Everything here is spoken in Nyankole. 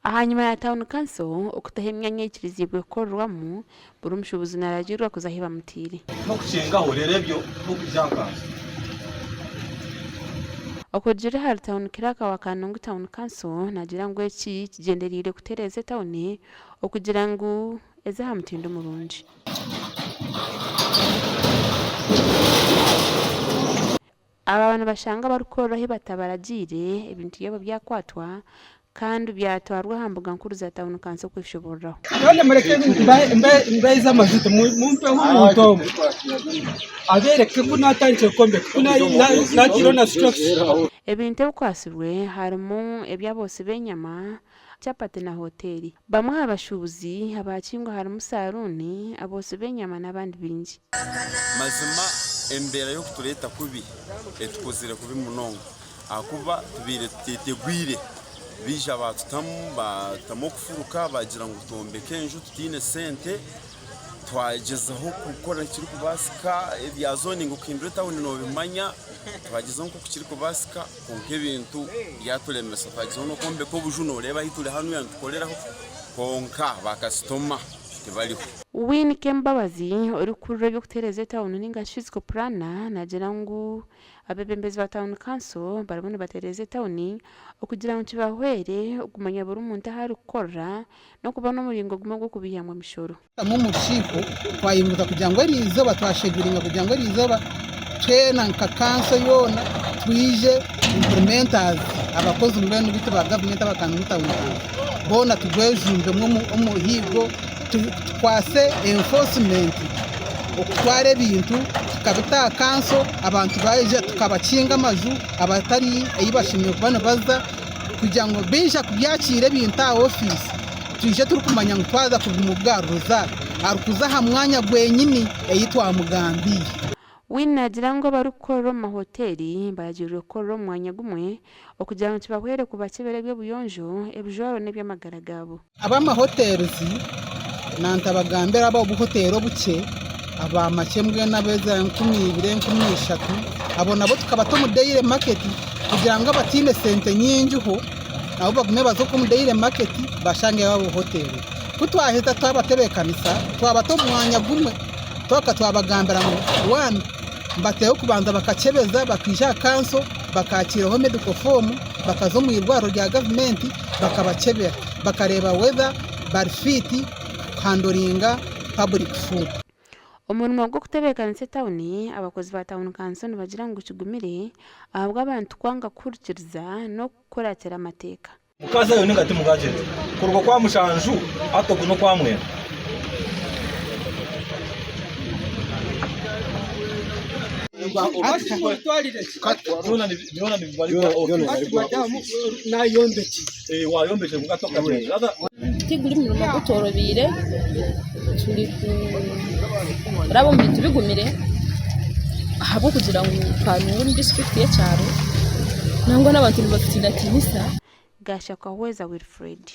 Ahanyima ya Tauni Kanso okutaho emyanya eikiriziibwe kukorerwamu, buri mushuubuzi naragiirwa kuza ahi bamutaire. N'okukyengaho, reero ebyo n'okwija aha kanso. Okurugiirira ahari Tauni Kiraaka wa Kanungu Town Council naagira ngu eki kigyendereire kutereeza etauni okugira ngu eze aha mutindo murungi. Aba nibashanga abarikukorera ahu batabaragiire, ebintu byabo byakwatwa kandi byatwarwa aha mbuga nkuru za tauni kanso kweshoboreraho. Kandi mureke mbahize amajuta mumpeho omuntu omwe abeereke ku naatandikire kwombeka ku naataireho na structure. Ebintu ebikwatsirwe harimu eby'aboosi b'enyama, chapati na hoteeri. Bamwe aha bashuubuzi abaakingwa harimu saruuni, aboosi b'enyama n'abandi baingi. Mazima embeera y'okutureeta kubi etukozire kubi munonga ahakuba tubaire tutetegwire. Baija baatutamu baatutamu okufuruka baagira ngu twombeke enju tutaine sente, twagyezaho kukora ekirikubaasika ebya zoning okuhindura etawuni noobimanya, twagyezaho nk'oku kirikubaasika kwonka ebintu byaturemesa twagyezaho n'okwombeka obuju nooreeba ahu turi hanuya nitukoreraho kwonka baakasitoma tibariho. Winnie Kembabazi, orikukurira eby'okutereeza etauni ninga shi physical planner naagira ngu abeebembezi ba tauni kanso barimu nibatereeza etauni okugira ngu kibahwere okumanya buri muntu ahu arikukorera n'okuba n'omuringo gumwe gw'okubaihamu emishoro. Tutamu omu rukiiko twayunguza kugira ngu eriizooba twasheduringa kugira ngu eriizooba twena nka kanso yoona twije implementers abakozi mbwenu bitu ba gavumenti aba Kanungu Town Council boona tugwejumbemu omu muhiigo tukwase enforcement okutwara ebintu tukabita aha kanso abantu baija tukabakinga amaju abatari ei bashemereire kuba nibaza kugira ngu baija kubyakiira ebintu aha ofiisi twije turikumanya ngu twaza kubimugaruza arikuza aha mwanya gwenyini ei twamugambiire. Wine naagira ngu abarikukorera omu mahoteeri baragiirwe kukorera omu mwanya gumwe okugira ngu kibahwere kubakyebera eby'obuyonjo, ebijwaro n'eby'amagara gaabo. Ab'amahotels nantabagambira ab'obuhoteeri obukye aba makye mbwenu ab'eza 2000 3000 abo nabo tukabata omu daily market kugira ngu abataine sente nyingiho nabo bagume baze okwo omu daily market bashangeyo abo hoteri. Ku twaheza twabatebeekanisa twabata omu mwanya gumwe twagaruka twabagambira ngu one nibateekwa kubanza bakakyebeza bakaija aha kanso bakaakiiraho medical form bakaza omu irwariro rya gavumenti bakabakyebera bakareeba whether bari fit kuhandoringa public food. Omurimo gw'okutebeekanisa etauni, abakozi ba tauni kanso nibagira ngu kigumire ahabw'abantu kwanga kuhurikiriza n'okukuratira amateeka. Mukazayo ninga timukagyendayo? Kuruga okwamushanju hati oku n'okwamwenda. Tiguri murimo gutworobeire turi kuraba omu bintu bigumire ahabw'okugira ngu Kanungu ni disiturikiti y'ekyaro nangwa n'abantu nibatutiinatiinisa. Gashakwa Hweza Wilfred.